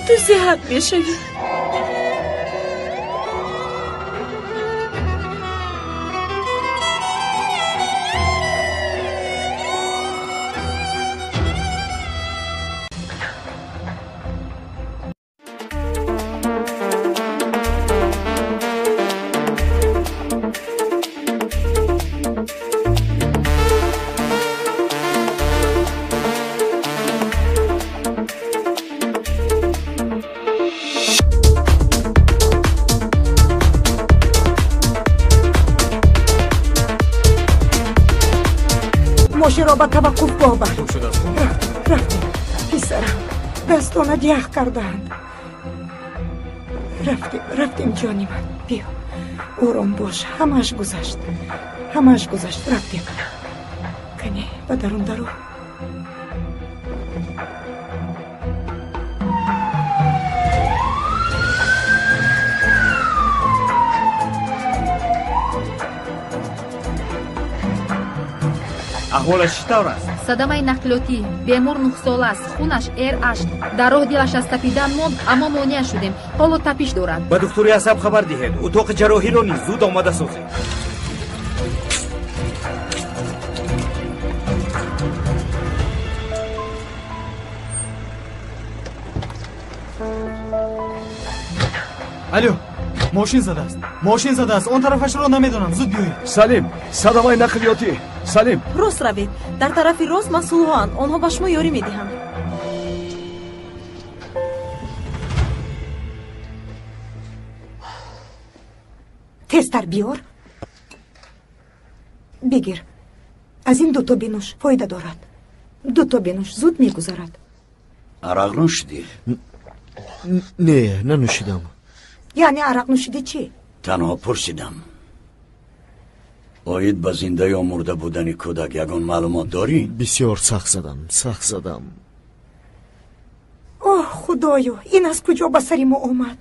Ту сиҳат мешавӣ. Мошинро ба таваққуфгоҳ бар. Рафтем, писарам, дастонат ях кардаанд. Рафтем, рафтем, ҷони ман. Биё, ором бош, ҳамааш гузашт, ҳамааш гузашт. Рафтем. Кане, ба дарун даро. Аҳволаш чӣ тавр аст? Садамаи нақлиётӣ. Бемор 9-сола аст, хунаш Р8. Дар роҳ дилаш аз тапидан монд, аммо монеа шудем. Ҳоло тапиш дорад. Ба духтури асаб хабар диҳед. Утоқи ҷарроҳиро низ зуд омода созед. Алё, мошин задааст, мошин задааст. Он тарафашро намедонам, зуд биёед. Салим, садамаи нақлиётӣ. Салим, рост равед. Дар тарафи рост масъулҳоанд, онҳо ба шумо ёрӣ медиҳанд. Тезтар биёр. Бигир. Аз ин дуто бинӯш, фоида дорад. Дуто бинӯш, зуд мегузарад. Арақ нӯшидӣ? Не, нанӯшидам. Яъне арақ нӯшидӣ чӣ? Танҳо пурсидам. Оид ба зинда ё мурда будани кӯдак ягон маълумот дорӣ? Бисёр сахт задам, сахт задам. Оҳ, худоё, ин аз куҷо ба сари мо омад?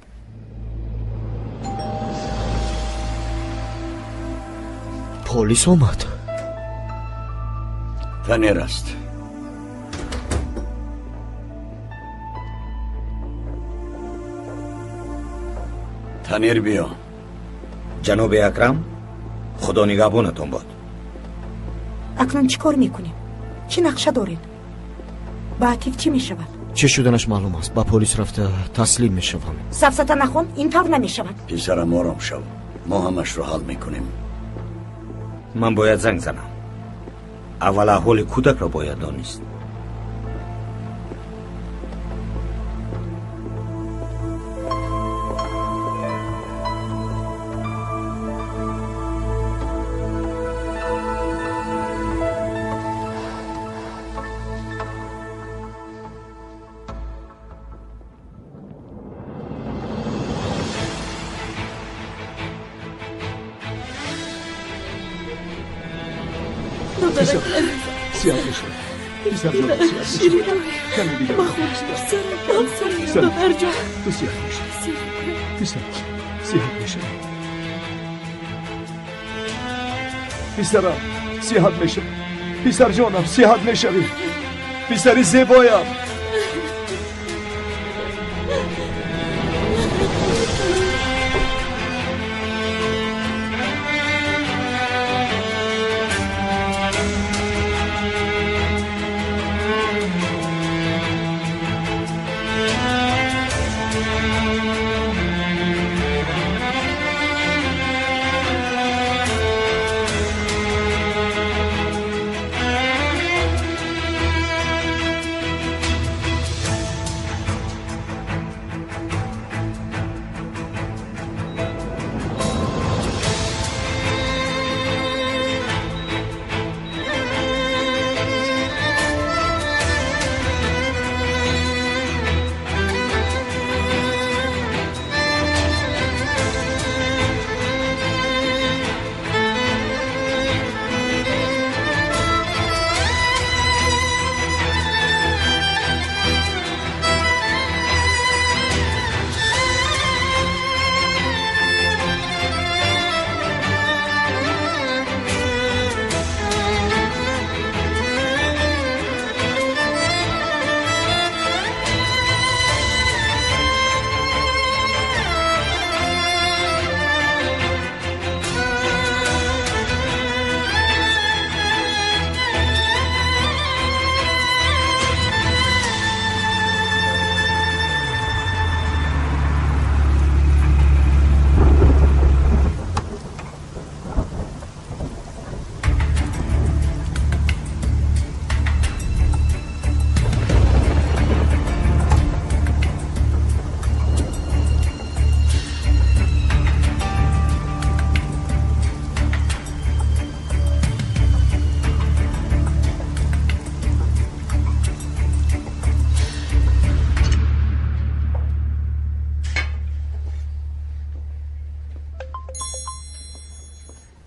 Полис омад. Танер аст. Танер, биё. Ҷаноби Акрам, худо нигаҳбонатон бод. Акнун чӣ кор мекунем? Чӣ нақша доред? Ба Атиф чӣ мешавад? Чӣ шуданаш маълум аст. Ба полис рафта таслим мешавам. Сафсата нахон, ин тавр намешавад. Писарам, ором шав. Мо ҳамашро ҳал мекунем. Ман бояд занг занам. Аввал аҳволи кӯдакро бояд донист. Писарам, сиҳат мешавӣ. Писарҷонам, сиҳат мешавӣ. Писари зебоям.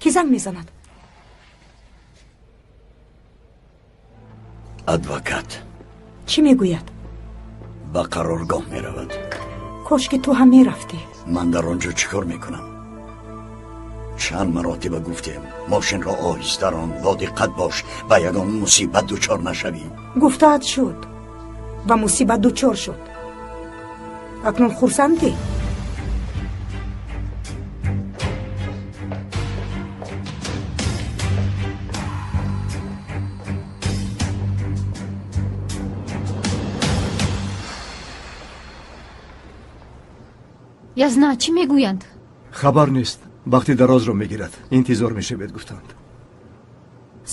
Кӣ занг мезанад? Адвокат. Чӣ мегӯяд? Ба қароргоҳ меравад. Кош ки ту ҳам мерафтӣ. Ман дар он ҷо чӣ кор мекунам? Чанд маротиба гуфтем, мошинро оҳиста рон, бо диққат бош, ба ягон мусибат дучор нашавӣ. Гуфтаат шуд, ба мусибат дучор шуд. Акнун хурсандӣ? Язна, чӣ мегӯянд? Хабар нест. Вақти дарозро мегирад. Интизор мешавед, гуфтанд.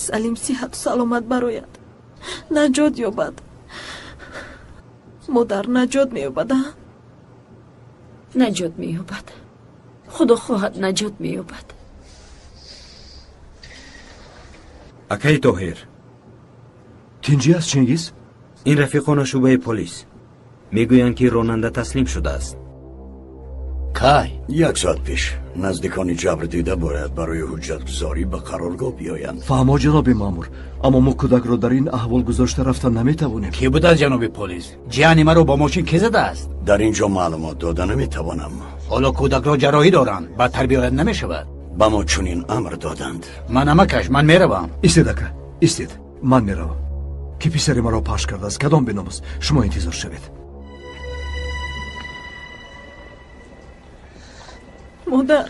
Салим сиҳату саломат барояд, наҷот ёбад. Модар наҷот меёбад, а? Наҷот меёбад. Худо хоҳад, наҷот меёбад. Акаи Тоҳир. Тинҷӣ аст, Чингиз? Ин рафиқона шӯъбаи полис мегӯянд, ки ронанда таслим шудааст. Кай? Як соат пеш. Наздикони ҷабрдида бояд барои ҳуҷҷатгузорӣ ба қароргоҳ биёянд. Фаҳмо, ҷаноби маъмур, аммо мо кӯдакро дар ин аҳвол гузошта рафта наметавонем. Кӣ будааст, ҷаноби полис? Ҷияни маро бо мошин кӣ задааст? Дар ин ҷо маълумот дода наметавонам. Ҳоло кӯдакро ҷарроҳӣ доранд, бадтар биёяд намешавад. Ба мо чунин амр доданд. Ман амакаш, ман меравам. Истед, ака, истед, ман меравам. Ки писари маро пахш кардааст, кадом беномус? Шумо интизор шавед. Модар.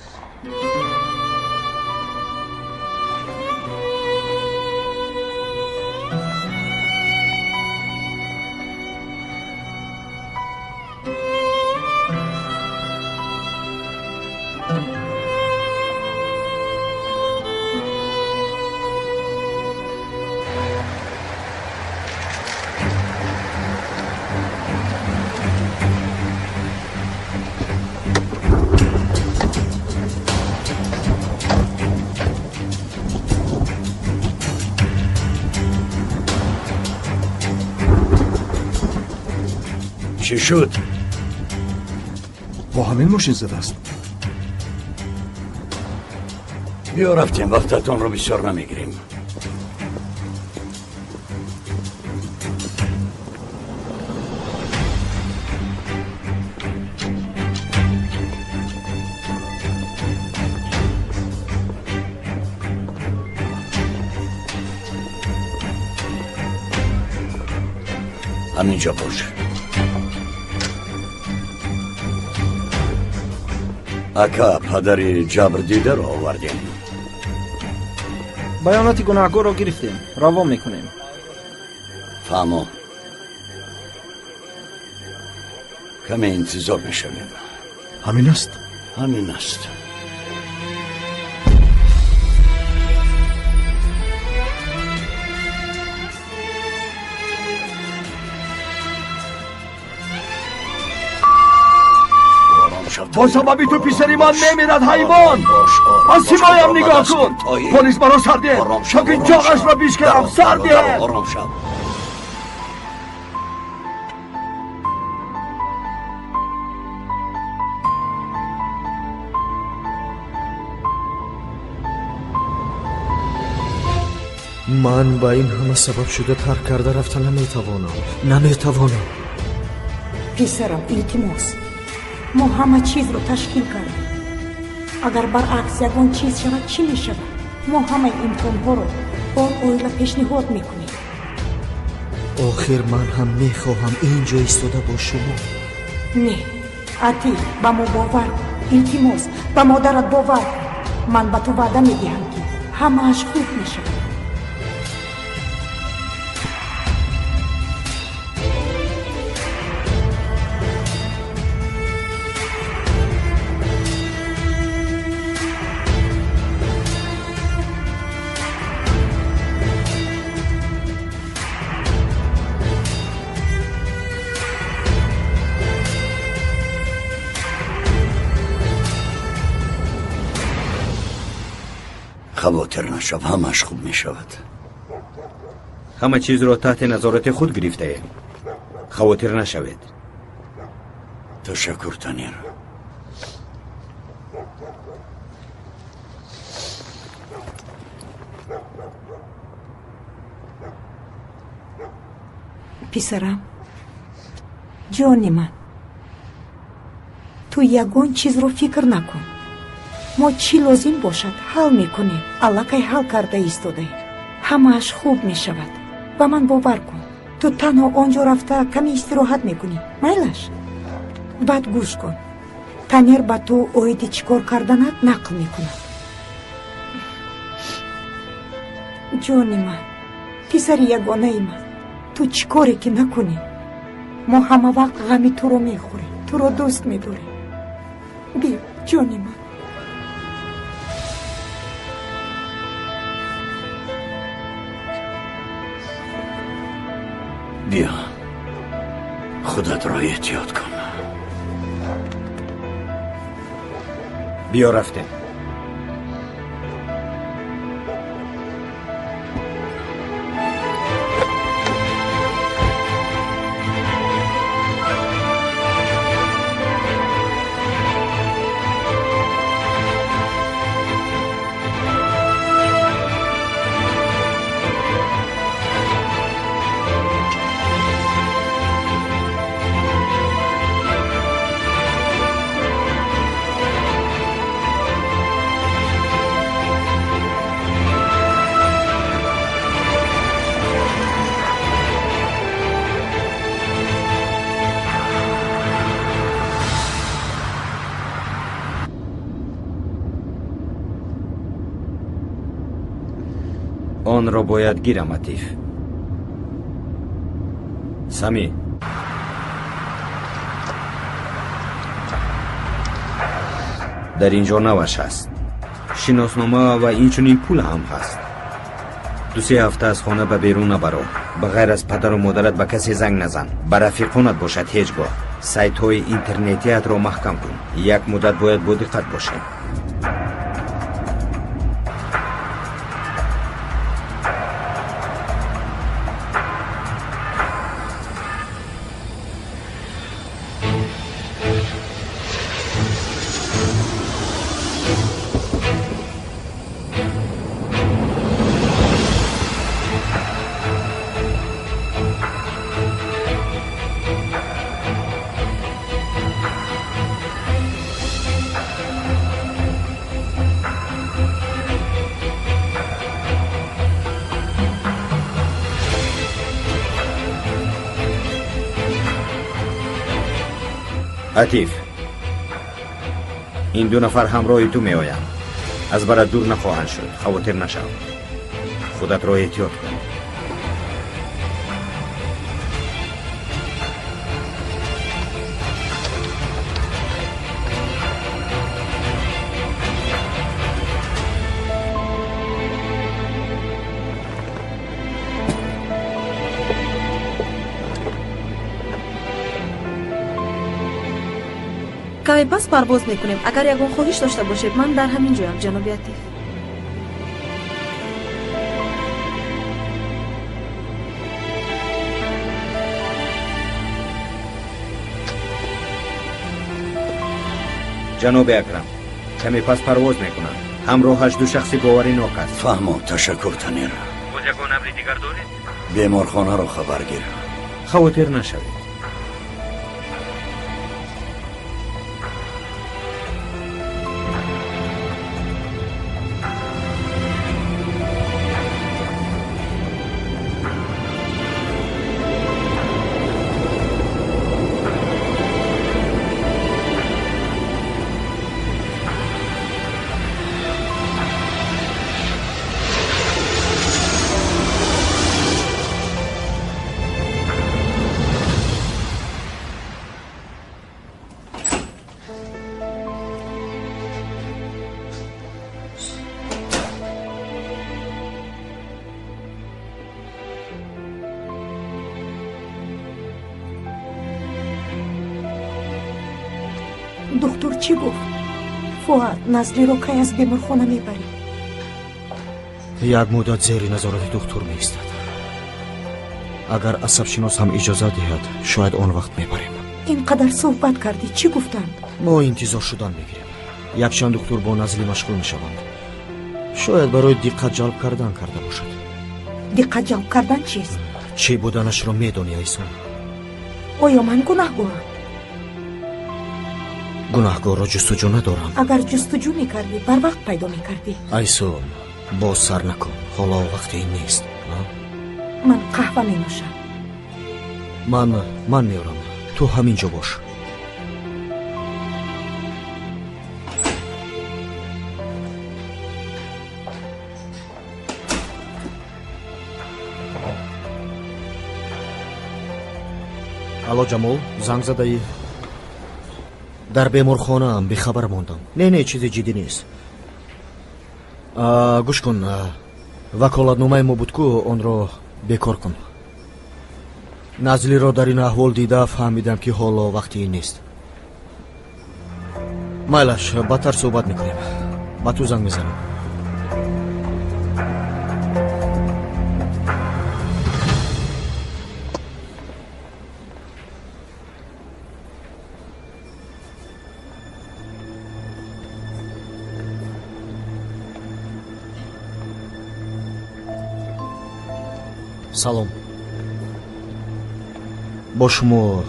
Чӣ шуд? Бо ҳамин мошин задааст. Биё рафтем, вақтатонро бисёр намегирем. Ҳаминҷо бош. Ака, падари ҷабрдидаро овардем. Баёноти гунаҳгорро гирифтем, равон мекунем. Фаҳмо. Каме интизор мешавем. Ҳамин аст? Ҳамин аст. Бо сабаби ту писари ман мемирад, ҳайвон! Ба симоям нигоҳ кун! Полис маро сар диҳед, то ки ҷоғашро бишканам! Сар диҳед! Ором шав. Ман ба ин ҳама сабаб шуда тарк карда рафта наметавонам. Наметавонам. Писарам, илтимос. Мо ҳама чизро ташкил кардем. Агар баръакс ягон чиз шавад, чӣ мешавад? Мо ҳамаи имконҳоро ба он оила пешниҳод мекунем. Охир ман ҳам мехоҳам ин ҷо истода бо шумо. Не, Атил, ба мо бовар кун. Илтимос, ба модарат бовар кун. Ман ба ту ваъда медиҳам, ки ҳамааш хуб мешавад. Хавотир нашав, ҳамааш хуб мешавад. Ҳама чизро таҳти назорати худ гирифтаем. Хавотир нашавед. Ташаккур, Танир. Писарам, ҷони ман, ту ягон чизро фикр накун. Мо чӣ лозим бошад ҳал мекунем. Аллакай ҳал карда истодаем. Ҳамааш хуб мешавад. Ба ман бовар кун. Ту танҳо он ҷо рафта каме истироҳат мекунӣ. Майлаш? Баъд гӯш кун. Танер ба ту оиди чӣ кор карданат нақл мекунад. Ҷони ман, писари ягонаи ман, ту чӣ коре ки накунӣ, мо ҳама вақт ғами туро мехӯрем, туро дӯст медорем. Биё, ҷони ман. Биё, худатро эҳтиёт кун. Биё, рафтем. Онро бояд гирам, Атиф. Сами, дар ин ҷо наваш ҳаст, шиноснома ва инчунин пул ҳам ҳаст. 2-3 ҳафта аз хона ба берун набаро. Ба ғайр аз падару модарат ба касе занг назан. Ба рафиқонат бошад ҳеҷ гоҳ. Сайтҳои интернетиатро маҳкам кун. Як муддат бояд бодиққат бошем. Атиф, ин 2 нафар ҳамроҳи ту меоянд. Аз барат дур нахоҳанд шуд. Хавотир нашав. Худатро эҳтиёт кун. Каме пас парвоз мекунем. Агар ягон хоҳиш дошта бошед, ман дар ҳамин ҷоям, ҷаноби Атиф. Ҷаноби Акрам, каме пас парвоз мекунам. Ҳамроҳаш 2 шахси боваринок аст. Фаҳмо, ташаккур, Танер. Боз ягон амри дигар доред? Беморхонаро хабар гир. Хавотир нашавед. Духтур чӣ гуфт? Фуад, Назлиро кай аз беморхона мебарӣ? Як муддат зери назорати духтур меистад. Агар асабшинос ҳам иҷозат диҳад, шояд он вақт мебарем. Ин қадар суҳбат кардӣ, чӣ гуфтанд? Мо интизор шудан мегирем. Якчанд духтур бо Назлӣ машғул мешаванд. Шояд барои диққат ҷалб кардан карда бошад. Диққат ҷалб кардан чист? Чӣ буданашро медонӣ, Айсон? Оё ман гунаҳгорам? Гунаҳгорро ҷустуҷӯ надорам. Агар ҷустуҷӯ мекардӣ, барвақт пайдо мекардӣ. Айсон, боз сар накун. Ҳоло вақти ин нест. Ман қаҳва менӯшам. Ман меорам. Ту ҳамин ҷо бош. Алло, Ҷамол, занг задаӣ? Дар беморхонаам, бехабар мондам. Не, чизи ҷиддӣ нест. Гӯш кун, ваколатномаи мо буд ку, онро бекор кун. Назлиро дар ин аҳвол дида фаҳмидам, ки ҳоло вақти ин нест. Майлаш, баъдтар суҳбат мекунем. Ба ту занг мезанам. Салом. Бо шумо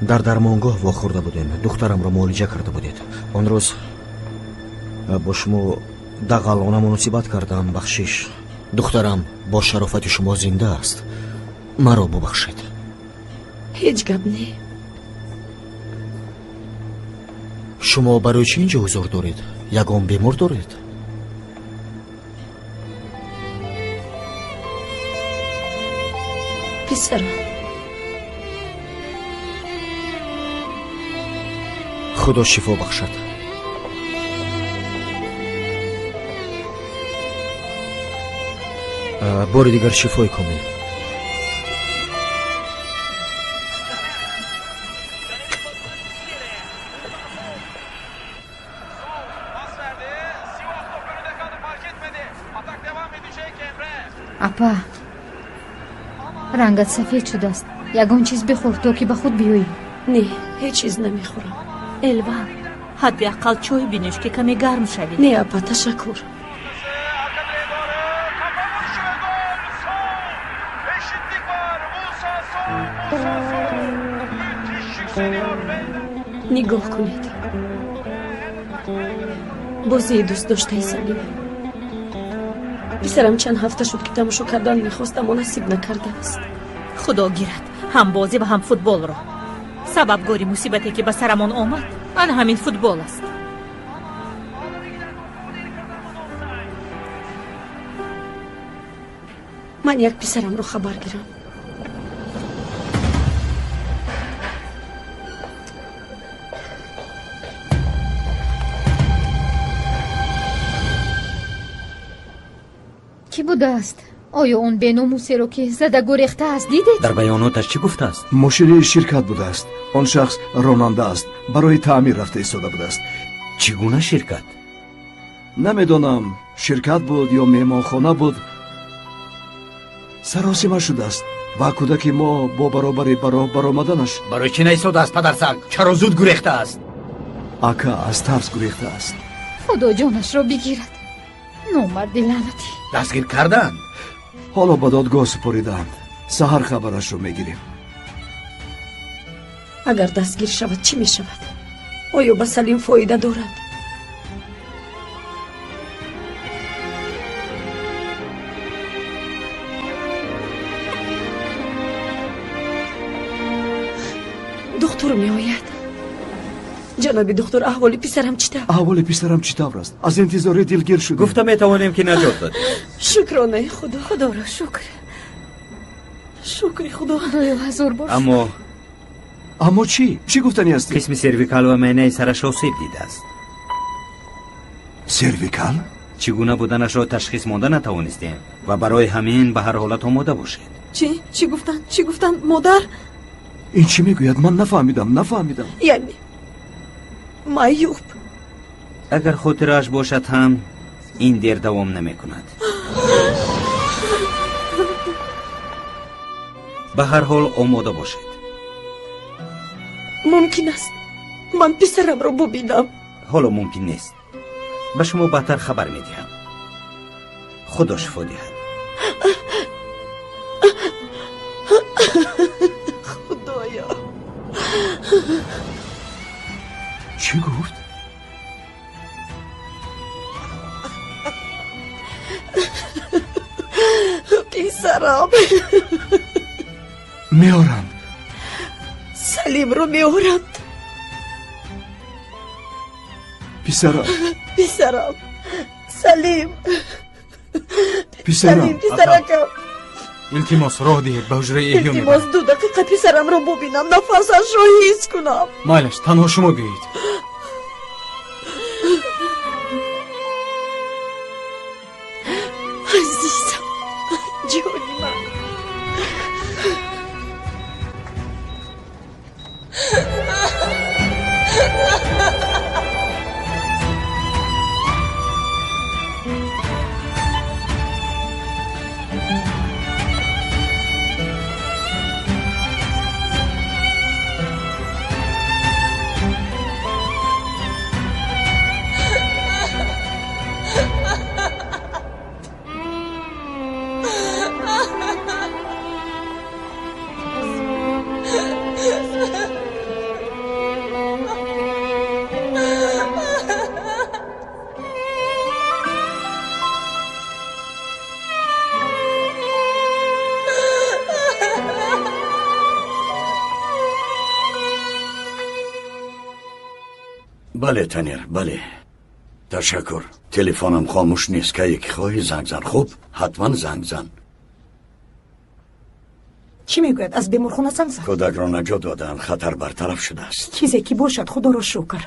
дар дармонгоҳ вохӯрда будем. Духтарамро муолиҷа карда будед. Он рӯз бо шумо дағалона муносибат кардам. Бахшиш. Духтарам бо шарофати шумо зинда аст. Маро бубахшед. Ҳеҷ гап не. Шумо барои чӣ инҷо ҳузур доред? Ягон бемор доред? Писарам. Худо шифо бахшад. Бори дигар шифои комил. Апа, рангат сафед шудааст. Ягон чиз бихӯр, то ки ба худ биёӣ. Не, ҳеҷ чиз намехӯрам. Элва, ҳадди ақал чой бинӯш, ки каме гарм шавӣ. Не, апа, ташаккур. Нигоҳ кунед. Бозии дӯстдоштаи Салим. Писарам чанд ҳафта шуд, ки тамошо кардан мехост, аммо насиб накардааст. Худо гирад ҳам бозӣ ва ҳам футболро. Сабабгори мусибате, ки ба сарамон омад, ана ҳамин футбол аст. Ман як писарамро хабар гирам. Кӣ будааст? Оё он беномусеро, ки зада гурехтааст, дидед? Дар баёноташ чӣ гуфтааст? Мошини ширкат будааст. Он шахс ронанда аст, барои таъмир рафта истода будааст. Чӣ гуна ширкат? Намедонам, ширкат буд ё меҳмонхона буд. Саросима шудааст ва кӯдаки мо бо баробари ба роҳ баромаданаш. Барои чӣ наистодааст, падарсаг? Чаро зуд гурехтааст? Ака аз тарс гурехтааст. Худо ҷонашро бигирад. Номарди лаънатӣ. Дастгир карданд? Ҳоло ба додгоҳ супоридаанд. Саҳар хабарашро мегирем. Агар дастгир шавад, чӣ мешавад? Оё ба Салим фоида дорад? Духтур меояд. Ҷаноби духтур, аҳволи писарам чӣ тавр? Аҳволи писарам чӣ тавр аст? Аз интизорӣ дилгир шудем. Гуфта метавонем, ки наҷот додем. Шукронаи Худо. Худоро шукр. Шукри Худо. Худоё, ҳазор бор. Аммо чӣ? Чӣ гуфтанӣ ҳастӣ? Қисми сервикал ва майнаи сараш осеб дидааст. Сервикал? Чӣ гуна буданашро ташхис монда натавонистем ва барои ҳамин ба ҳар ҳолат омода бошед. Чӣ? Чӣ гуфтанд? Чӣ гуфтанд, модар? Ин чӣ мегӯяд? Ман нафаҳмидам, нафаҳмидам. Яъне маъюб. Агар хотирааш бошад ҳам, ин дер давом намекунад. Ба ҳар ҳол омода бошед. Мумкин аст ман писарамро бубинам? Ҳоло мумкин нест. Ба шумо баъдтар хабар медиҳам. Худо шифо диҳад. Чӣ гуфт? Писарам. Меоранд. Салимро меоранд. Писарам. Писарам. Салим. Писарам. Салим, писаракам. Илтимос, роҳ диҳед, ба ҳуҷраи эҳё мебарам. Илтимос, 2 дақиқа писарамро бубинам, нафасашро ҳис кунам. Майлаш, танҳо шумо гӯед. Азизам, ҷони ман. Бале, Танир, бале. Ташаккур. Телефонам хомӯш нест. Кае ки хоҳӣ занг зан. Хуб, ҳатман занг зан. Чӣ мегӯяд? Аз беморхона занг зад? Кӯдакро наҷот додаанд, хатар бартараф шудааст. Чизе ки бошад, худоро шукр.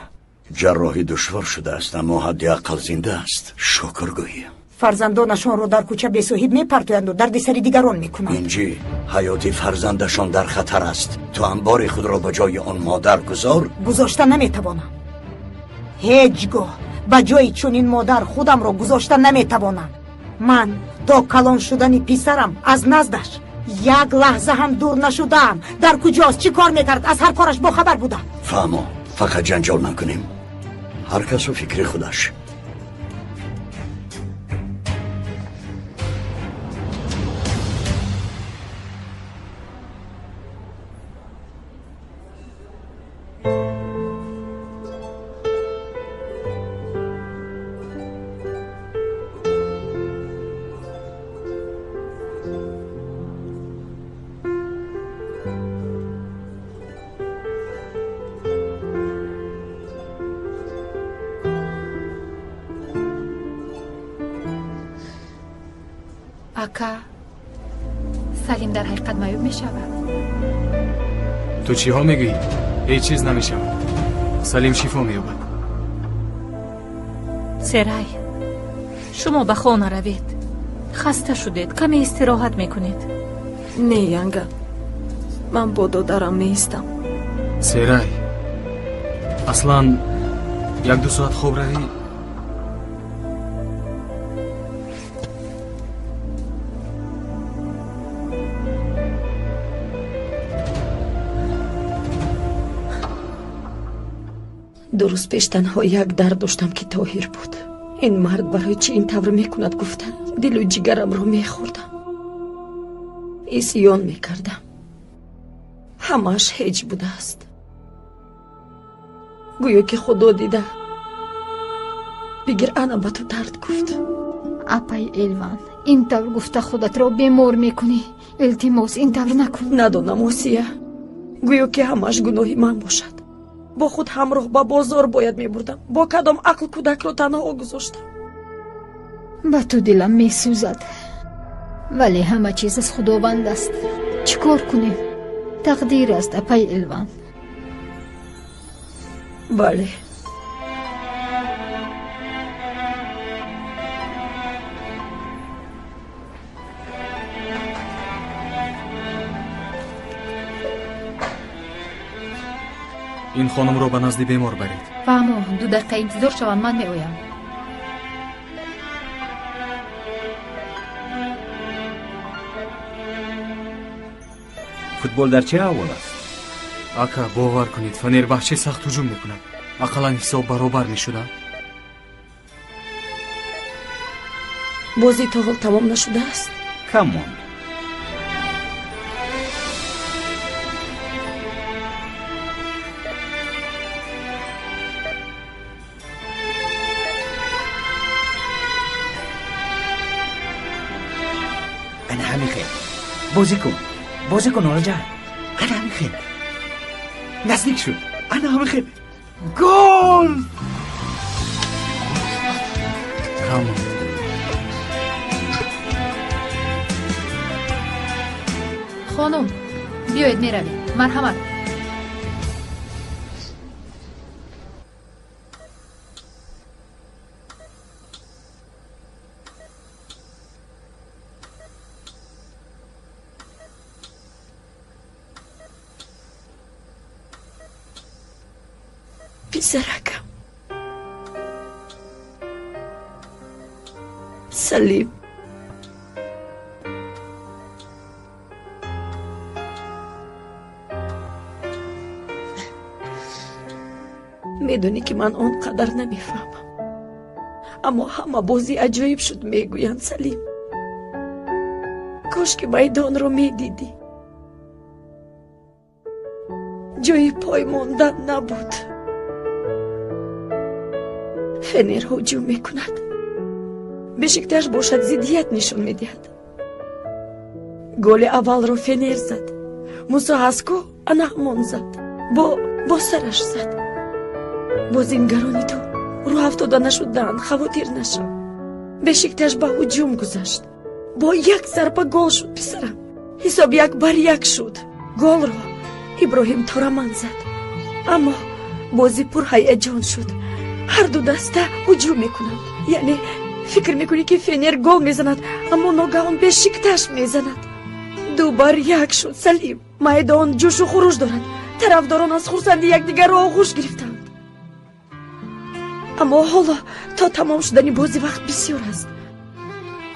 Ҷарроҳӣ душвор шудааст, аммо ҳадди ақал зинда аст. Шукр гӯӣ. Фарзандонашонро дар кӯча бесоҳиб мепартоянду дарди сари дигарон мекунанд. Инҷи, ҳаёти фарзандашон дар хатар аст. Ту амбори худро ба ҷои он модар гузор. Гузошта наметавонам. Ҳеҷ гоҳ ба ҷои чунин модар худамро гузошта наметавонам. Ман то калон шудани писарам аз наздаш як лаҳза ҳам дур нашудаам. Дар куҷост, чӣ кор мекард, аз ҳар кораш бохабар будам. Фаҳмо, фақат ҷанҷол накунем. Ҳар касу фикри худаш. Ака, Салим дар ҳақиқат маъюб мешавад. Ту чиҳо мегӯӣ? Ҳеҷ чиз намешавад. Салим шифо меёбад. Серай, шумо ба хона равед. Хаста шудед, каме истироҳат мекунед. Не, янга, ман бо додарам меистам. Серай, аслан 1-2 соат хоб равӣ. Ду рӯз пеш танҳо як дард доштам, ки Тоҳир буд. Ин мард барои чӣ ин тавр мекунад гуфта, дилу ҷигарамро мехӯрдам, исьён мекардам. Ҳамааш ҳеҷ будааст. Гӯё ки Худо дида, бигир ана ба ту дард гуфт. Апай Элван, ин тавр гуфта худатро бемор мекунӣ. Илтимос, ин тавр накун. Надонам, Осия, гӯё ки ҳамааш гуноҳи ман бошад. Бо худ ҳамроҳ ба бозор бояд мебурдам. Бо кадом ақл кӯдакро танҳо гузоштам? Ба ту дилам месӯзад, вале ҳама чиз аз Худованд аст. Чӣ кор кунем? Тақдир аст, апай Элван. Бале. Ин хонумро ба назди бемор баред. Фаҳмо, 2 дақиқа интизор шавам, ман меоям. Футбол дар чӣ аҳвол аст? Ака, бовар кунед, Фанербахче сахт ҳуҷум мекунад. Ақаллан ҳисоб баробар мешуда. Бозӣ то ҳол тамом нашудааст? Кам монд. ҳамин хел. Бозӣ кун. Бозӣ кун, Олҷай. Ана ҳамин хел. Наздик шуд. Ана ҳамин хел. Гол! Come on. Хонум, биёед меравем. Марҳамат. Писаракам. Салим. Медонӣ ки ман он қадар намефаҳмам, аммо ҳама бозӣ аҷоиб шуд, мегӯянд. Салим, кош ки майдонро медидӣ. Ҷои пой мондан набуд. Фенер ҳуҷум мекунад, Бешикташ бошад зиддият нишон медиҳад. Голи аввалро Фенер зад, Мусо ҳастку ана ҳамон зад, бо сараш зад. Бозингарони ту рӯ афтода нашуданд, хавотир нашав. Бешикташ ба ҳуҷум гузашт, бо як зарба гол шуд. Писарам, ҳисоб 1-1 шуд. Голро Иброҳим Тораман зад, аммо бозӣ пурҳаяҷон шуд. Ҳар ду даста ҳуҷум мекунанд, яъне фикр мекунӣ ки Фенер гол мезанад, аммо ногаҳон Бешикташ мезанад. 2-1 шуд. Салим, майдон ҷӯшу хуруш дорад. Тарафдорон аз хурсандӣ якдигарро оғӯш гирифтанд. Аммо ҳоло то тамом шудани бозӣ вақт бисёр аст.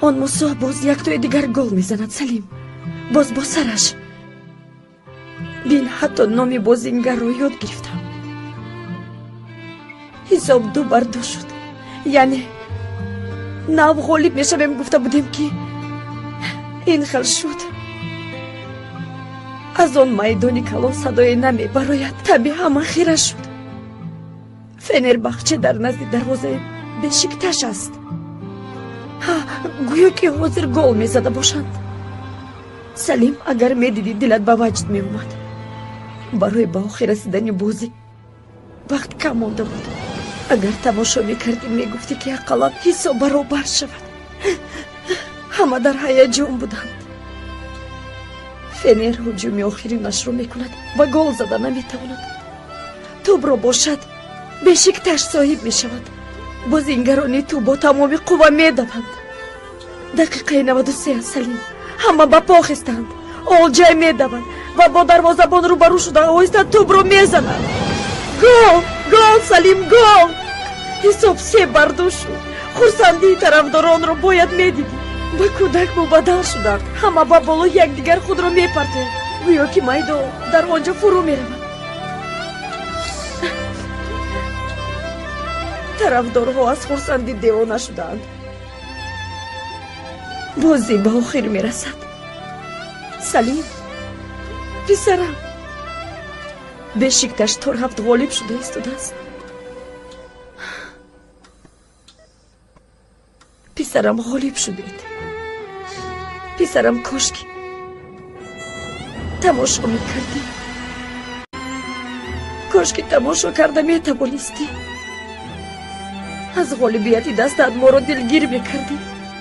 Он Мусо боз яктои дигар гол мезанад. Салим, боз бо сараш. Бин, ҳатто номи бозингарро ёд гирифтам. Ҳисоб 2-2 шуд. Яъне нав ғолиб мешавем гуфта будем, ки ин хел шуд. Аз он майдони калон садое намебарояд. Таби ҳама хира шуд. Фенербахче дар назди дарвозаи Бешикташ аст. Ҳа, гӯё ки ҳозир гол мезада бошанд. Салим, агар медидӣ, дилат ба ваҷд меомад. Барои ба охир расидани бозӣ вақт кам монда буд. Агар тамошо мекардӣ, мегуфтӣ ки ақаллан ҳисоб баробар шавад. Ҳама дар ҳаяҷон буданд. Фенер ҳуҷуми охиринашро мекунад ва гол зада наметавонад. Тӯбро бошад Бешикташ соҳиб мешавад. Бозингарони тӯ бо тамоми қувва медаванд. Дақиқаи 93, Салим, ҳама ба по хестанд. Олҷай медавад ва бо дарвозабон рӯбарӯ шуда оҳиста тӯбро мезанад. Гол! Гол, Салим, гол! Ҳисоб 3-2 шуд. Хурсандии тарафдоронро бояд медидӣ. Ба кӯдак мубаддал шуданд. Ҳама ба болои якдигар худро мепартоянд, гӯё ки майдон дар он ҷо фурӯ меравад. Тарафдорҳо аз хурсандӣ девона шудаанд. Бозӣ ба охир мерасад. Салим, писарам, Бешикташ тор ҳафт ғолиб шуда истодааст. Писарам, ғолиб шудед. Писарам, кошки тамошо мекардӣ. Кошки тамошо карда метавонистӣ. Аз ғолибияти дастаат моро дилгир мекардӣ.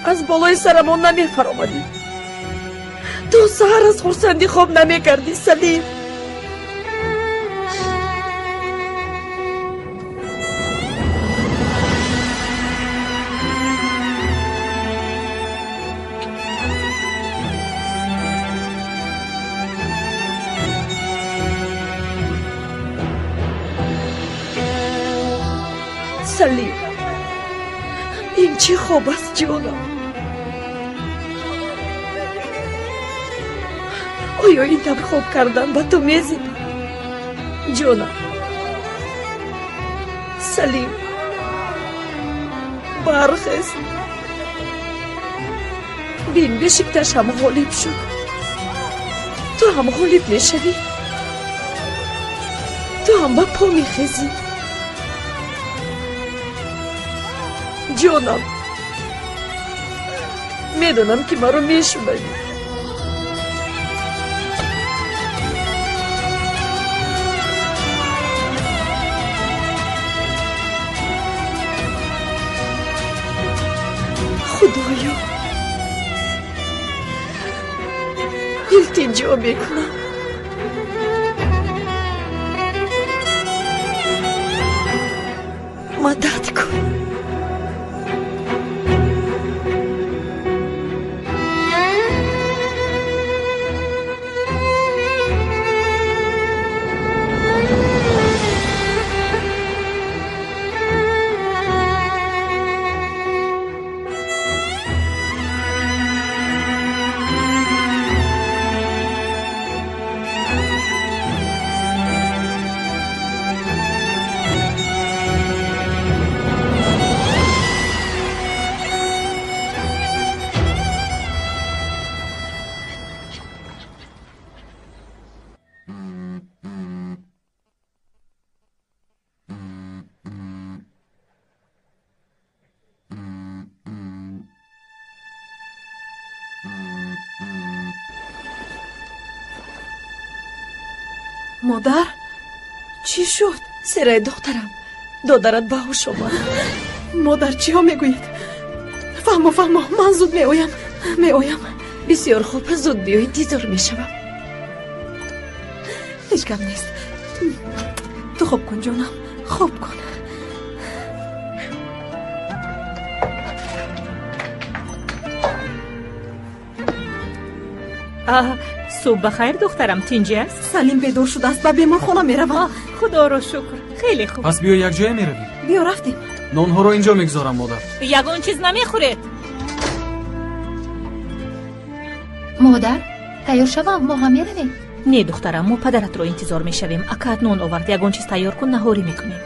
Аз болои сарамон намефаромадӣ. То саҳар аз хурсандӣ хоб намекардӣ. Салим, Салим, ин чӣ хоб аст, ҷонам? Оё ин тавр хоб кардан ба ту мезебад? Ҷонам, Салим, бархез. Бин, Бешикташ ҳам ғолиб шуд. Ту ҳам ғолиб мешавӣ. Ту ҳам ба по мехезӣ. Ҷонам, медонам ки маро мешунавӣ. Илтиҷо мекунам. Мадад кун. Модар, чӣ шуд? Сераи духтарам, додарат ба ҳуш омад. Модар, чиҳо мегӯед? Фаҳмо, фаҳмо, ман зуд меоям, меоям. Бисёр хуб, зуд биё, интизор мешавам. Ҳеҷ гап нест. Ту хоб кун, ҷонам, хоб кун. Субҳ бахайр, духтарам, тинҷӣ аст? Салим бедор шудааст, ба беморхона меравам. Худоро шукр, хеле хуб. Пас биё якҷоя меравем. Биё, рафтем. Нонҳоро инҷо мегузорам, модар. Ягон чиз намехӯред? Модар, тайёр шавам, мо ҳам меравем. Не, духтарам, мо падаратро интизор мешавем. Акаат нон овард, ягон чиз тайёр кун, наҳорӣ мекунем.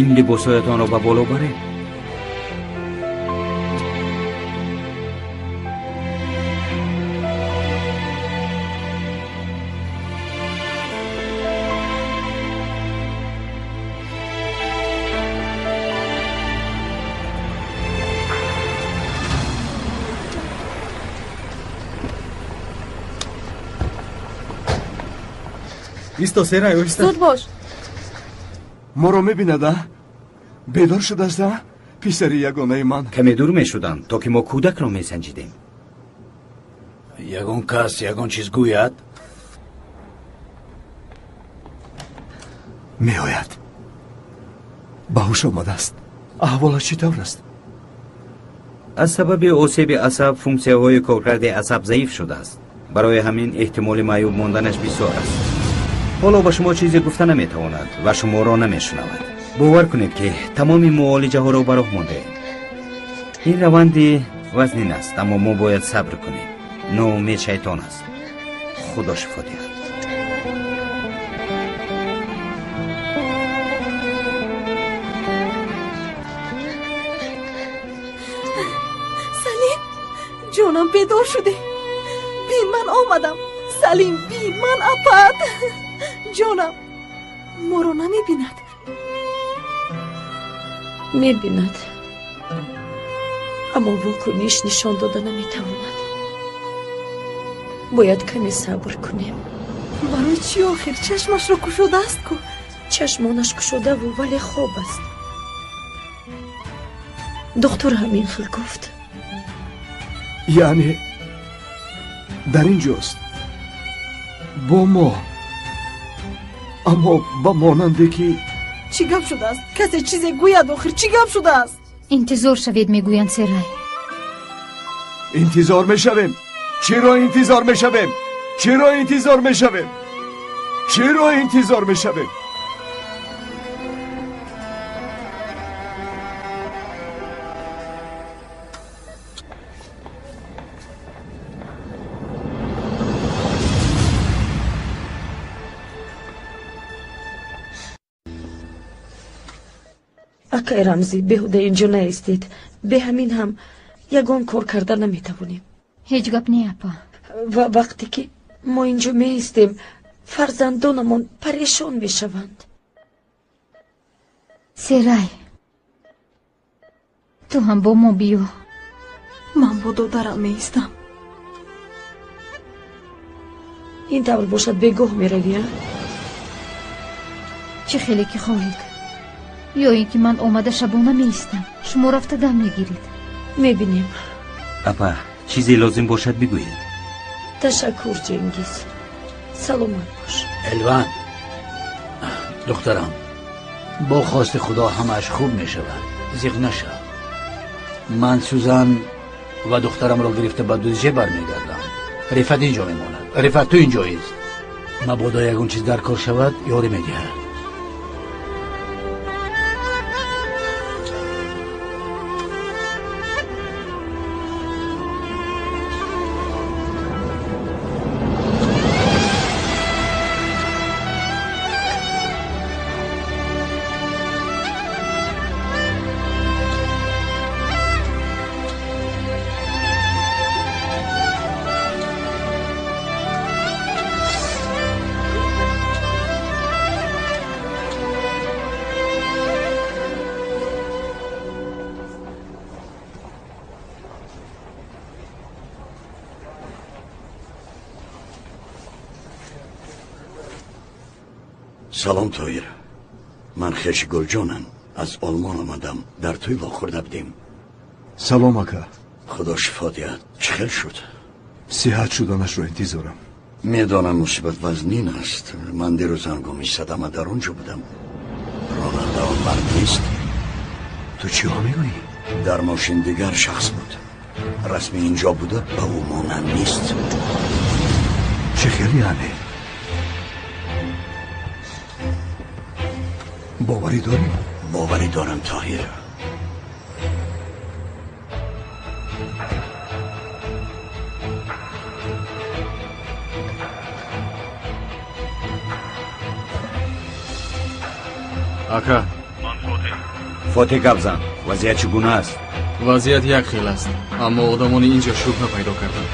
Ин либосҳоятонро ба боло баред. Исто, Серай, оҳиста. Зуд бош. Моро мебинад, а? Бедор шудааст, а? Писари ягонаи ман. Каме дур мешуданд, то ки мо кӯдакро месанҷидем. Ягон кас ягон чиз гӯяд? Меояд. Ба ҳуш омадааст. Аҳволаш чӣ тавр аст? Аз сабаби осеби асаб функсияҳои коркарди асаб заиф шудааст. Барои ҳамин эҳтимоли маъюб монданаш бисёр аст. Ҳоло ба шумо чизе гуфта наметавонад ва шуморо намешунавад. Бовар кунед, ки тамоми муолиҷаҳоро ба роҳ мондаем. Ин раванди вазнин аст, аммо мо бояд сабр кунем. Ноумед шайтон аст. Худо шифо диҳад. Салим, ҷонам, бедор шудӣ. Бин, ман омадам. Салим, бин, ман апат. Ҷонам, моро намебинад. Мебинад, аммо вокуниш нишон дода наметавонад. Бояд каме сабр кунем. Барои чӣ охир? Чашмашро кушодааст ку. Чашмонаш кушодаву, вале хоб аст. Доктор ҳамин хел гуфт. Яъне дар ин ҷост бо мо, аммо ба монанде ки Чӣ гап шудааст? Касе чизе гӯяд охир, чӣ гап шудааст? Интизор шавед, мегӯянд Серай. Интизор мешавем. Чиро интизор мешавем? Чиро интизор мешавем? Чиро интизор мешавем? Акай Рамзӣ, беҳуда инҷо наистед. Бе ҳамин ҳам ягон кор карда наметавонем. Ҳеҷ гап не, апа. Ва вақте ки мо инҷо меистем, фарзандонамон парешон мешаванд. Серай, ту ҳам бо мо биё. Ман бо додарам меистам. Ин тавр бошад, бегоҳ меравӣ, а? Чӣ хеле ки хоҳед. Ё ин ки ман омада шабона меистам, шумо рафта дам мегиред. Мебинем. Апа, чизе лозим бошад бигӯед. Ташаккур, Ҷенгиз. Саломат бош. Элван, духтарам, бо хости Худо ҳамааш хуб мешавад. Зиқ нашав. Ман Сюзан ва духтарамро гирифта ба Дузже бармегардам. Рифат инҷо мемонад. Рифат, ту инҷо ист. Мабодо ягон чиз дар кор шавад, ёрӣ медиҳад. Салом, Тоҳир. Ман хеши Гулҷонам. Аз Олмон омадам. Дар тӯй вохӯрда будем. Салом, ака. Худо шифо диҳад. Чӣ хел шуд? Сиҳат шуданашро интизорам. Медонам мусибат вазнин аст. Ман дирӯз ҳангоми садама дар он ҷо будам. Ронанда он мард нест. Ту чиҳо мегӯӣ? Дар мошин дигар шахс буд. Расми инҷо буда, ба ӯ монанд нест. Чӣ хел яъне? Боварӣ дорӣ? Боварӣ дорам, Тоҳир. Ака. Ман Фотеҳ. Фотеҳ, гап зан. Вазъият чӣ гуна аст? Вазъият як хел аст, аммо одамони инҷо шубҳа пайдо карданд.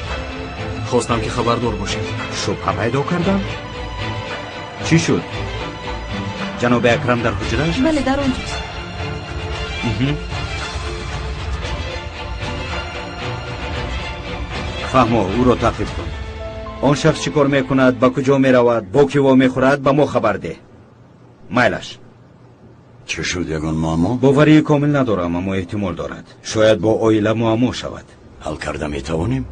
Хостам ки хабардор бошед. Шубҳа пайдо карданд? Чӣ шуд? Ҷаноби Акрам дар ҳуҷраш? Бале, дар он ҷост. Фаҳмо, ӯро таъқиб кун. Он шахс чӣ кор мекунад, ба куҷо меравад, бо кӣ вомехӯрад, ба мо хабар деҳ. Майлаш. Чӣ шуд, ягон муаммо? Боварии комил надорам, аммо эҳтимол дорад. Шояд бо оила муаммо шавад. Ҳал карда метавонем?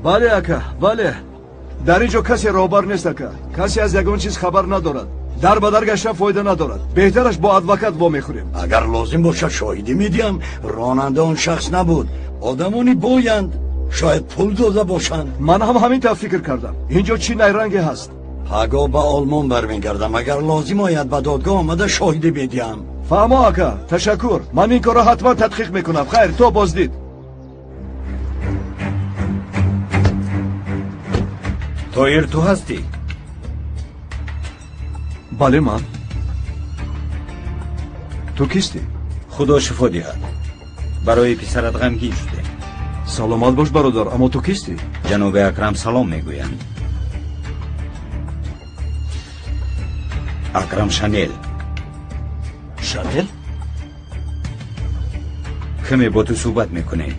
Бале, ака, бале. Дар ин ҷо касе роҳбар нест, ака. Касе аз ягон чиз хабар надорад. Дар ба дар гаштан фоида надорад. Беҳтараш бо адвокат вомехӯрем. Агар лозим бошад, шоҳидӣ медиҳам. Ронанда он шахс набуд. Одамони боянд, шояд пул дода бошанд. Ман ҳам ҳамин тавр фикр кардам. Ин ҷо чӣ найранге ҳаст? Пагоҳ ба Олмон бармегардам. Агар лозим ояд, ба додгоҳ омада шоҳидӣ медиҳам. Фаҳмо, ака, ташаккур. Ман ин корро ҳатман тадқиқ мекунам. Хайр, то боздид. Тоҳир, ту ҳастӣ? Бале, ман. Ту кистӣ? Худо шифо диҳад. Барои писарат ғамгин шудем. Саломат бош, бародар, аммо ту кистӣ? Ҷаноби Акрам салом мегӯянд. Акрам Шанел. Шанел? Каме бо ту суҳбат мекунем.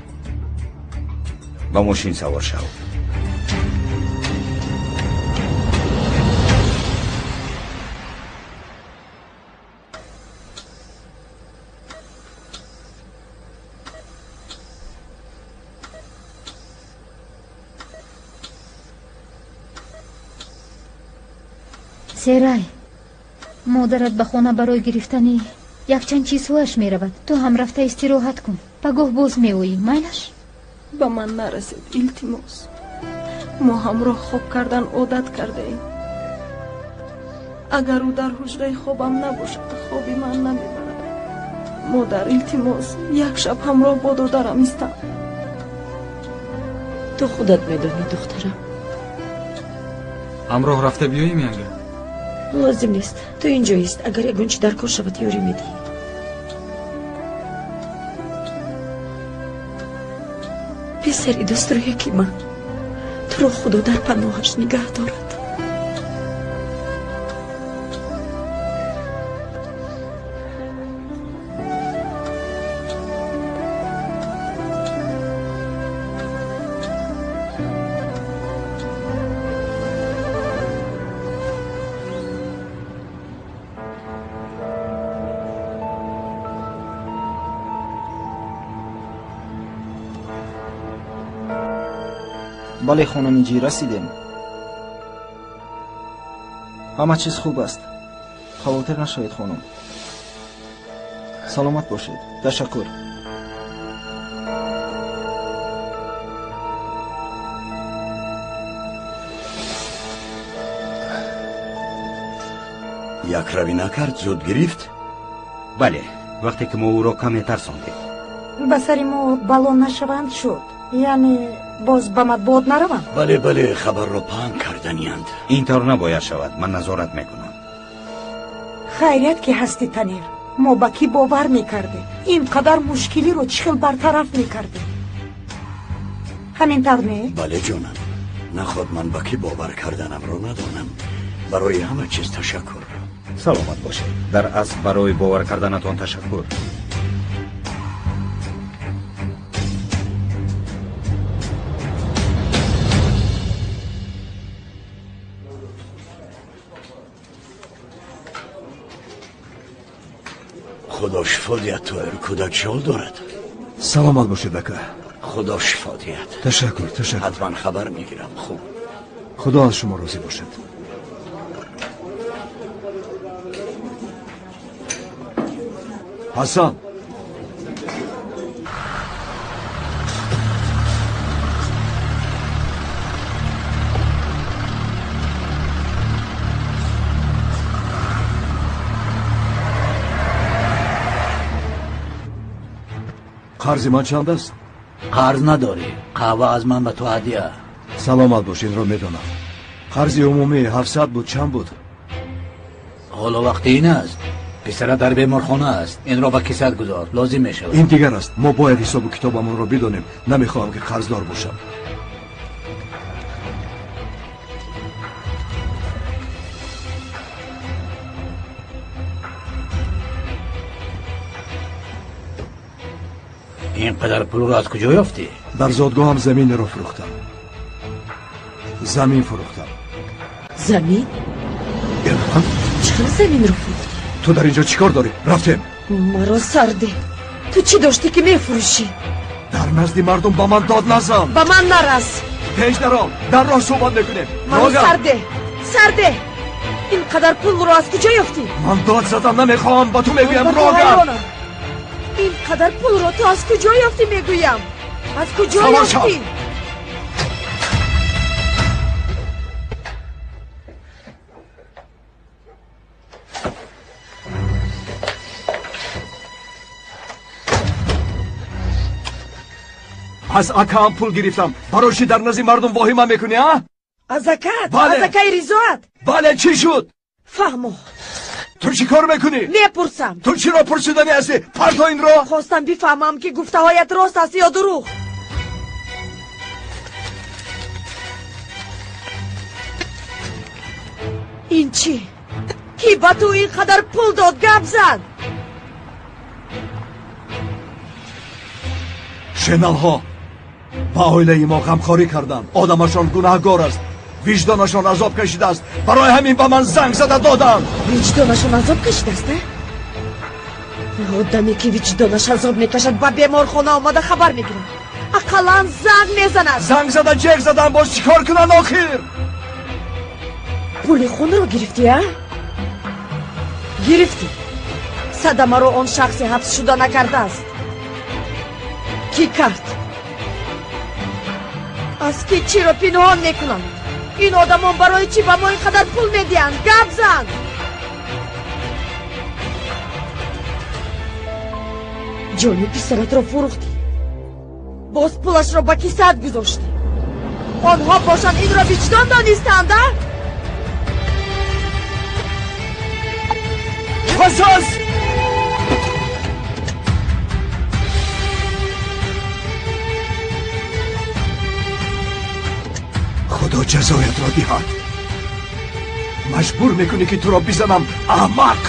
Ба мошин савор шав. Серай, Модарат ба хона барои гирифтани якчанд чизҳояш меравад. Ту ҳам рафта истироҳат кун. Пагоҳ боз меоӣ, майлаш? Ба ман нарасед, илтимос. Мо ҳамроҳ хоб кардан одат кардаем. Агар ӯ дар ҳуҷраи хобам набошад, хоби ман намебарад. Модар, илтимос, як шаб ҳамроҳ бо додарам истам. Ту худат медонӣ, духтарам. Ҳамроҳ рафта биёем янга? Лозим нест. Ту инҷо ист. Агар ягон чи дар кор шавад, ёрӣ медиҳӣ. Писари дӯстрӯяки ман, туро Худо дар паноҳаш нигаҳ дорад. Бале, хонум Инҷи, расидем. Ҳама чиз хуб аст. Хавотир нашавед, хонум. Саломат бошед. Ташаккур. Якравӣ накард, зуд гирифт? Бале, вақте ки мо ӯро каме тарсондем. Ба сари мо бало нашаванд шуд. Яъне боз ба матбуот наравам? Бале, бале, хабарро паҳн карданиянд. Ин тавр набояд шавад, ман назорат мекунам. Хайрият ки ҳастӣ, Танир. Мо ба кӣ бовар мекардем? Ин қадар мушкилиро чӣ хел бартараф мекардем? Ҳамин тавр не? Бале, ҷонам. Наход ман ба кӣ бовар карданамро надонам. Барои ҳама чиз ташаккур. Саломат бошед. Дар асл барои бовар карданатон ташаккур. Худо шифо диҳад, Тоҳир. Кӯдак чӣ ҳол дорад? Саломат бошед, ака. Худо шифо диҳад. Ташаккур, ташаккур. Ҳатман хабар мегирам. Хуб. Худо аз шумо розӣ бошад. Ҳасан. Қарзи ман чанд аст? Қарз надорӣ. Қаҳва аз ман ба ту ҳадия. Саломат бош, инро медонам. Қарзи умумӣ 700 буд, чанд буд? Ҳоло вақти ин аст. Писара дар беморхона аст. Инро ба кисат гузор, лозим мешавад. Ин дигар аст. Мо бояд ҳисобу китобамонро бидонем. Намехоҳам ки қарздор бошам. Ин қадар пулро аз куҷо ёфтӣ? Дар зодгоҳам заминеро фурӯхтам. Замин фурӯхтам. Замин? Элван? Чӣ хел заминро фурӯхтӣ? Ту дар инҷо чӣ кор дорӣ? Рафтем. Маро сарде. Ту чӣ доштӣ ки мефурӯшӣ? Дар назди мардум ба ман дод назан. Ба ман нарас. Пеш даром. Дар роҳ суҳбат мекунем. Маро сарде. Сарде. Ин қадар пулро аз куҷо ёфтӣ? Ман дод задам, намехоҳам, ба ту мегӯям рогам. Ин қадар пулро ту аз куҷо ёфтӣ мегӯям? Аз куҷо ёфтӣ? Аз акаам пул гирифтам. Барои чӣ дар назди мардум воҳима мекунӣ, а? Аз акаат? Аз акаи Ризоат? Бале, чӣ шуд? Фаҳмо. Ту чӣ кор мекунӣ? Мепурсам. Ту чиро пурсиданӣ ҳастӣ? Парто инро. Хостам бифаҳмам ки гуфтаҳоят рост аст ё дурӯғ. Ин чӣ? Кӣ ба ту ин қадар пул дод? Гап зан. Шеналҳо ба оилаи мо ғамхорӣ карданд. Одамашон гунаҳгор аст. Виҷдонашон азоб кашидааст. Барои ҳамин ба ман занг зада доданд. Виҷдонашон азоб кашидааст, а? Одаме ки виҷдонаш азоб мекашад ба беморхона омада хабар мегирад. Ақаллан занг мезанад. Занг зада ҷеғ задан, боз чӣ кор кунанд охир? Пули хунро гирифтӣ, а? Гирифтӣ. Садамаро он шахси ҳабсшуда накардааст. Кӣ кард? Аз кӣ чиро пинҳон мекунанд? Ин одамон барои чӣ ба мо ин қадар пул медиҳанд? Гап зан! Ҷони писаратро фурӯхтӣ. Боз пулашро ба кисаат гузоштӣ. Онҳо бошанд инро виҷдон донистанд, а? Қасос! Худо ҷазоятро диҳад. Маҷбур мекунӣ ки туро бизанам, аҳмақ!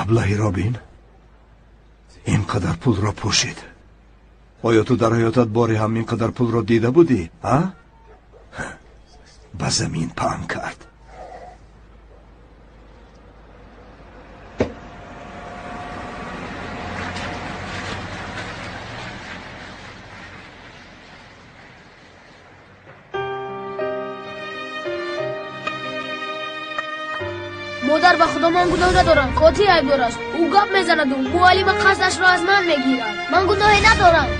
Аблаҳи Робин ин қадар пулро пӯшид. Оё ту дар ҳаётат боре ҳам ин қадар пулро дида будӣ, а? Ба замин паҳн кард. Модар, ба худо ман гуноҳ надорам. Қотил айбдор аст. Ӯ гап мезанаду муаллима қасдашро аз ман мегирад. Ман гуноҳе надорам.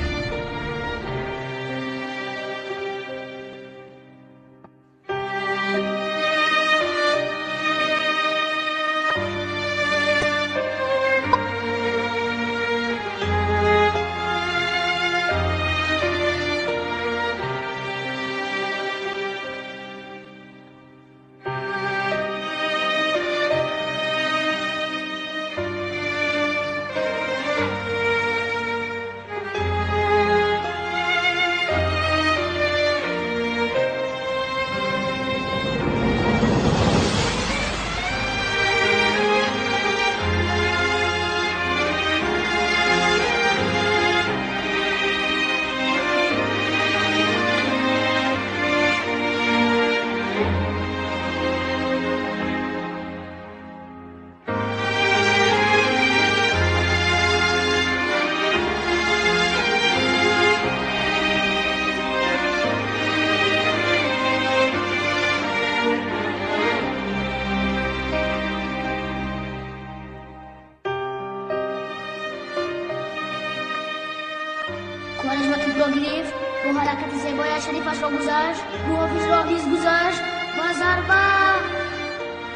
Quaresma توپ را گرفت، با حرکت زیبایش حریفش را گذشت، محافظ را نیز گذشت و ضربه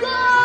گل!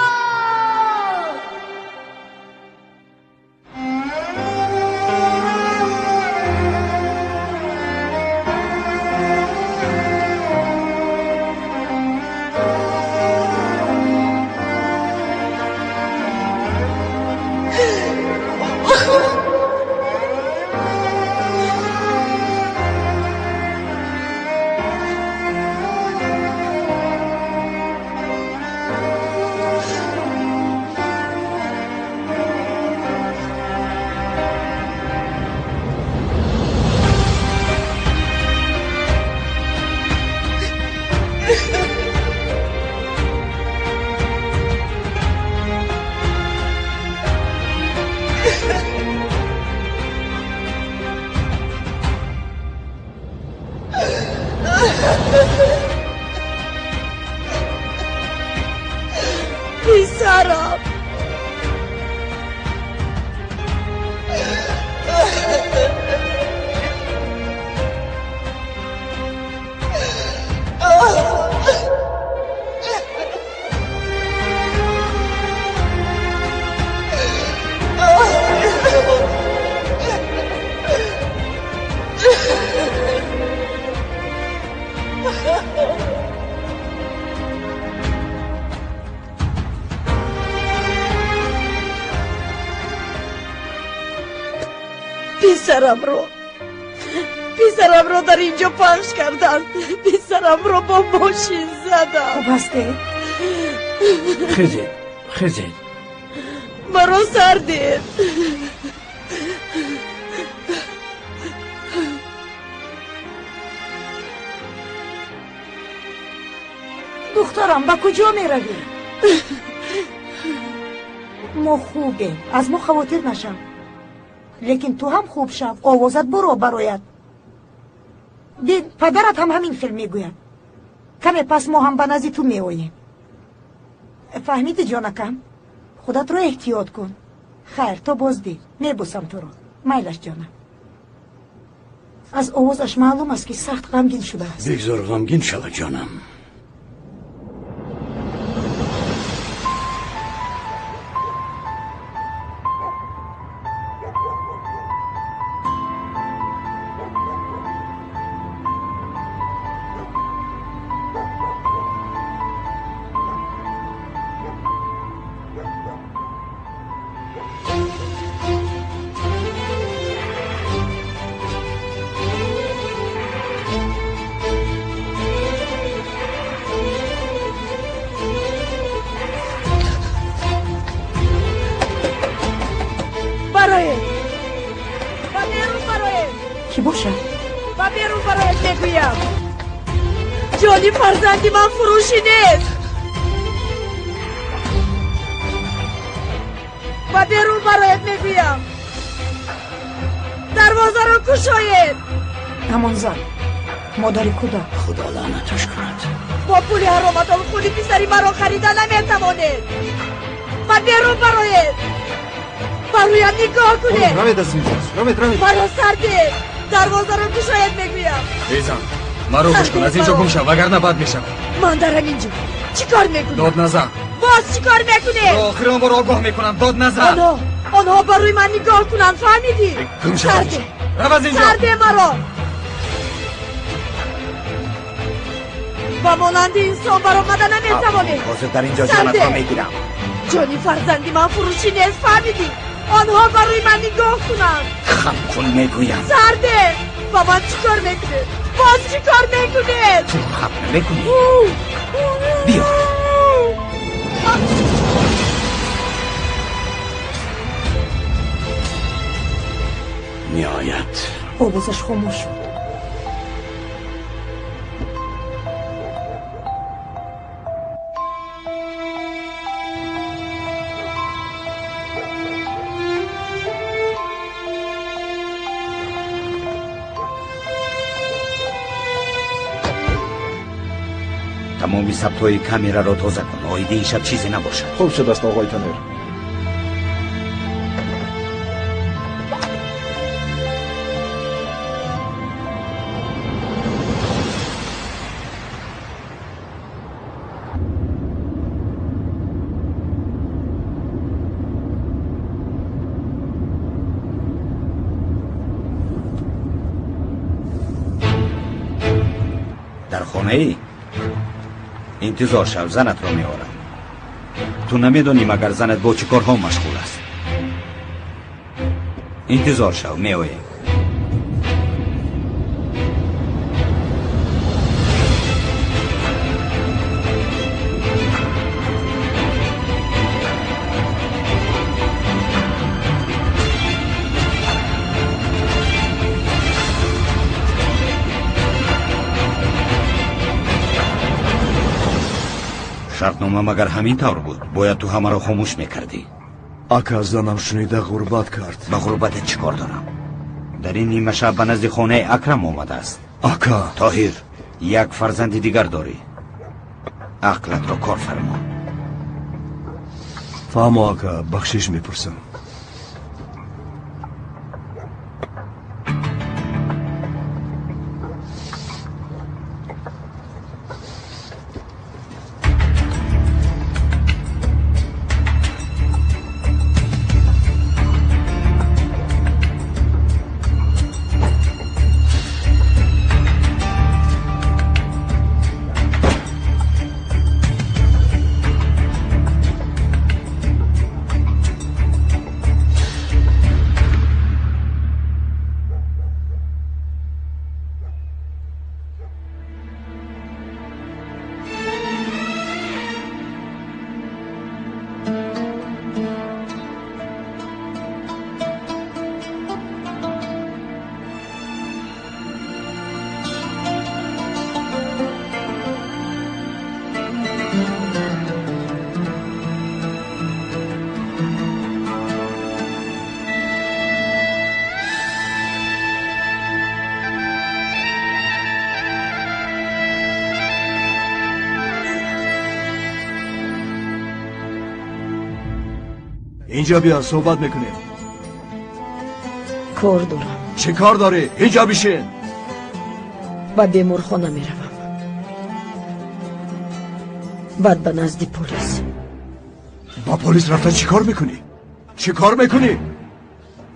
Писарам. Писарамро дар инҷо пахш карданд. Писарамро бо мошин заданд. Хуб ҳастед? Хезед, хезед. Маро сар дед. Духтарам, ба куҷо меравӣ? Мо хубем, аз мо хавотир нашав. Лекин ту ҳам хуб шав, овозат буро барояд. Бин, падарат ҳам ҳамин хел мегӯяд. Каме пас мо ҳам ба назди ту меоем. Фаҳмидӣ, ҷонакам? Худатро эҳтиёт кун. Хайр, то боздид. Мебусам туро. Майлаш, ҷонам. Аз овозаш маълум аст, ки сахт ғамгин шудааст. Бигзор ғамгин шавад, ҷонам. ҷони фарзанди ман фурӯшӣ нест. Ба берун барояд мегӯям. Дарвозаро кушоед. Ҳамон зан, модари кӯдак. Худо лаънаташ кунад. Бо пули ҳароматон худи писари маро харида наметавонед. Ба берун бароед. Ба рӯям нигоҳ кунед. Равед аз инҷо. Равед, равед. Маро сар диҳед. Дарвозаро кушоед мегӯям. Эй зан, маро гӯш кун, аз инҷо гум шав, вагарна бад мешавад. Ман дар ҳамин ҷо чӣ кор мекунам? Дод назан. Боз чӣ кор мекунед? Охирон бор огоҳ мекунам, дод назан. Онҳо ба рӯи ман нигоҳ кунанд, фаҳмидӣ? Гум шав. Рав аз инҷо. Сар де маро. Ба монанди инсон баромада наметавонед. Ҳозир дар инҷо ҷонатро мегирам. Ҷони фарзанди ман фурӯшӣ нест, фаҳмидӣ? Онҳо ба рӯи ман нигоҳ кунанд. Хам кун мегӯям. Сар де. Ба ман чӣ кор мекунед? Боз чӣ кор мекунед? Ту хам намекунӣ. Биёр. Ниҳоят овозаш хомӯш шуд. Тамоми сабтҳои камераро тоза кун, оиди ин шаб чизе набошад. Хуб шудааст, оғои Танер. Дар хонаи интизор шав, занатро меорам. Ту намедонӣ магар занат бо чӣ корҳо машғул аст. Интизор шав, меоем. Шартнома магар ҳамин тавр буд? Бояд ту ҳамаро хомӯш мекардӣ. Ака, занам шунида ғурбат кард. Ба ғурбатат чӣ кор дорам? Дар ин нимашаб ба назди хонаи Акрам омадааст. Ака! Тоҳир, як фарзанди дигар дорӣ. Ақлатро кор фармо. Фаҳмо ака, бахшиш мепурсам. اینجا بیا صحبت میکنیم. کار دارم. چه کار داری؟ اینجا بشین. به بیمارخانه میروم. بعد به نزد پلیس. با پلیس رفتن چی کار میکنی؟ چی کار میکنی؟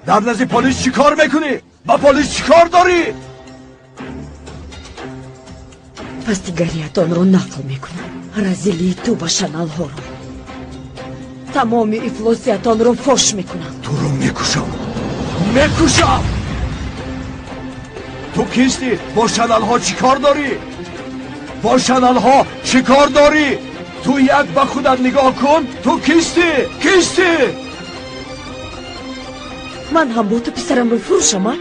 در نزد پلیس چی کار میکنی؟ با پلیس چی کار داری؟ پس دیگریتان رو نقل میکنم. رزیلی تو با شنل ها رو. تمام افلاسیتان رو فاش میکنم. تو رو میکشم، میکشم. تو کیستی؟ با شنل ها چی کار داری؟ با شنل ها چی کار داری؟ تو یک به خودت نگاه کن. تو کیستی؟ کیستی؟ من هم با تو پسرم رو فروشم.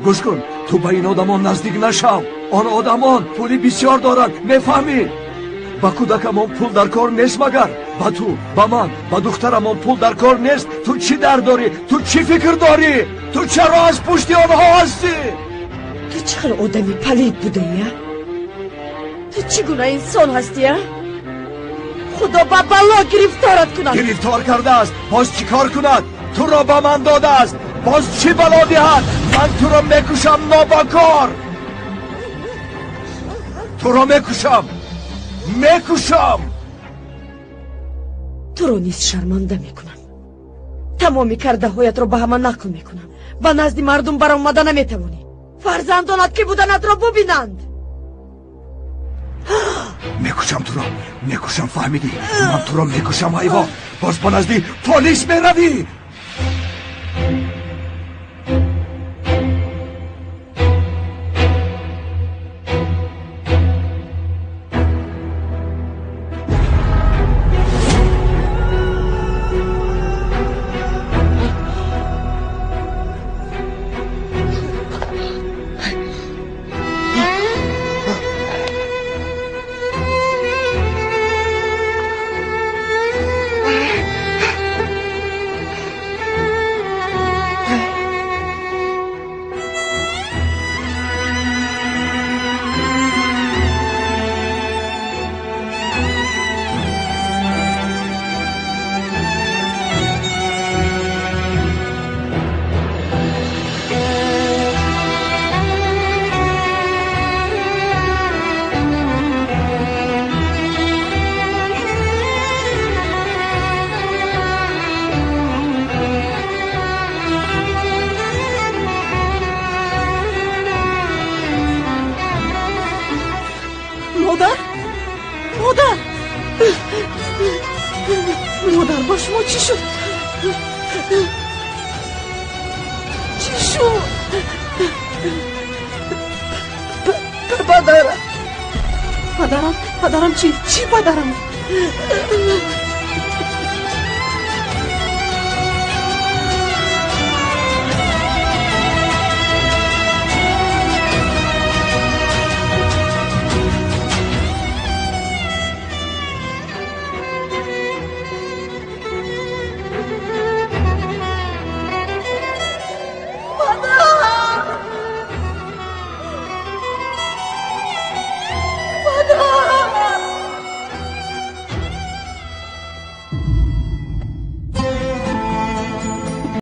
گوش کن، تو به این آدمان نزدیک نشم. آن آدمان پولی بسیار دارند، میفهمی؟ با کودکمان پول در کار نیست مگر؟ با تو، با من، با دخترمان پول در کار نیست. تو چی در داری؟ تو چی فکر داری؟ تو چرا از پشت آنها هستی؟ تو چقدر آدمی پلید بوده یا؟ تو چگونه انسان هستی یا؟ خدا با بلا گرفتارت کند. گرفتار کرده است، باز چی کار کند؟ تو را به من داده است، باز چی بلا دهد؟ من تو را میکشم نابکار. تو را میکشم، میکشم. تو رو نیز شرمنده میکنم. تمامی کرده هایت را به همه نقل میکنم. به نزد مردم برآمده نمیتوانی. فرزندانت که بودنت را ببینند. میکشم تو را، میکشم، فهمیدی؟ من تو را میکشم حیوان. باز به نزد پلیس میروی. مادر با شما چی شد؟ چی شد؟ پدرم، پدرم، پدرم چی؟ چی پدرم؟